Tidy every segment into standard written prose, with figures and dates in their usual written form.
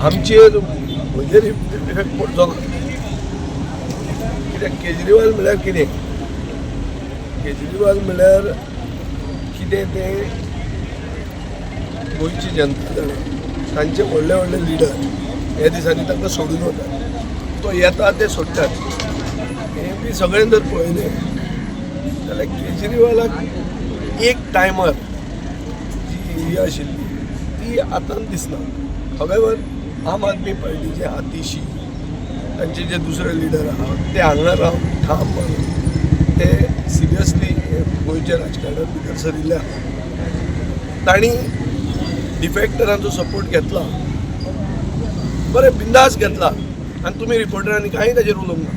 आमचेर आमचेर म्हजेर इफेक्ट पडचो ना. कित्याक केजरीवाल म्हळ्यार कितें? केजरीवाल म्हळ्यार कितें तें गोंयची जनता जाणा. तांचे व्हडले व्हडले लिडर ह्या दिसांनी तांकां सोडून वतात, तो येता ते सोडटात. हें बी सगळें जर पळयलें जाल्यार केजरीवालाक एक टायमार जी ही आशिल्ली ती आतां दिसना. हावेवर, आम आदमी पार्टीचे आतिशी, तांचे जे दुसरे लिडर आहा, ते हांगा रावन ठाम मारून ते सिरियसली गोंयच्या राजकारणात भितर सरिल्ले आहा. तांणी डिफेक्टरांचो सपोर्ट घेतला, बरें बिंदास घेतला आनी तुमी रिपोर्टरांनी कांय ताजेर उलोवंक ना.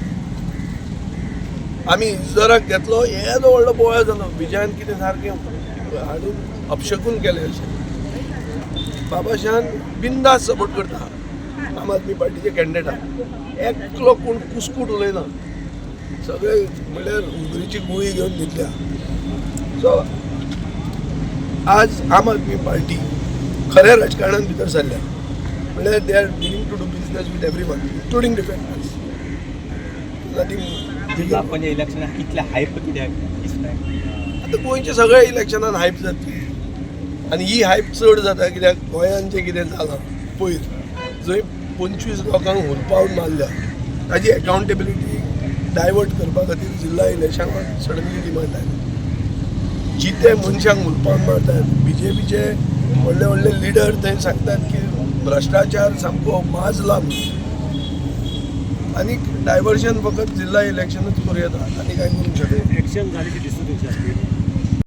आमी इजराक घेतलो, येदो व्हडलो बोवाळ जालो. विजयान कितें सारकें हाडून अपशकून केलें अशें. बाबाशान बिंदास सपोर्ट करता आम आदमी पार्टीचे कॅन्डिडेटाक. एकलो कोण कुस्कूट उलयना. सगळे म्हणल्यार हुंदरीची गुळी घेवन न्हिदल्या. सो आज आम आदमी पार्टी खऱ्या राजकारणान भितर सरल्या, म्हणल्यार they are willing to do business with everyone, including defectors, nothing. आपण इलेक्शनाक इतलें हायप कित्याक दिसता? आतां गोंयच्या सगळ्या इलेक्शनान हायप जातली आनी ही हायप चड जाता, कित्याक गोंयान जें कितें जालां पयर, जंय 25 लोकांक हुलपावन मारल्या, ताजी एकाउंटेबिलिटी डायवर्ट करपा खातीर जिल्हा इलेक्शनाक सडनली डिमांड आयली. जिते मनशांक हुलपावन मारतात, बीजेपीचे व्हडले व्हडले लिडर थंय सांगतात की भ्रश्टाचार सामको माजला म्हणून. आनी डायवर्शन फकत जिल्हा इलेक्शनूच करूं येता आनी कांय करूंक शकना. एक्शन झाली दिसत तुमच्या.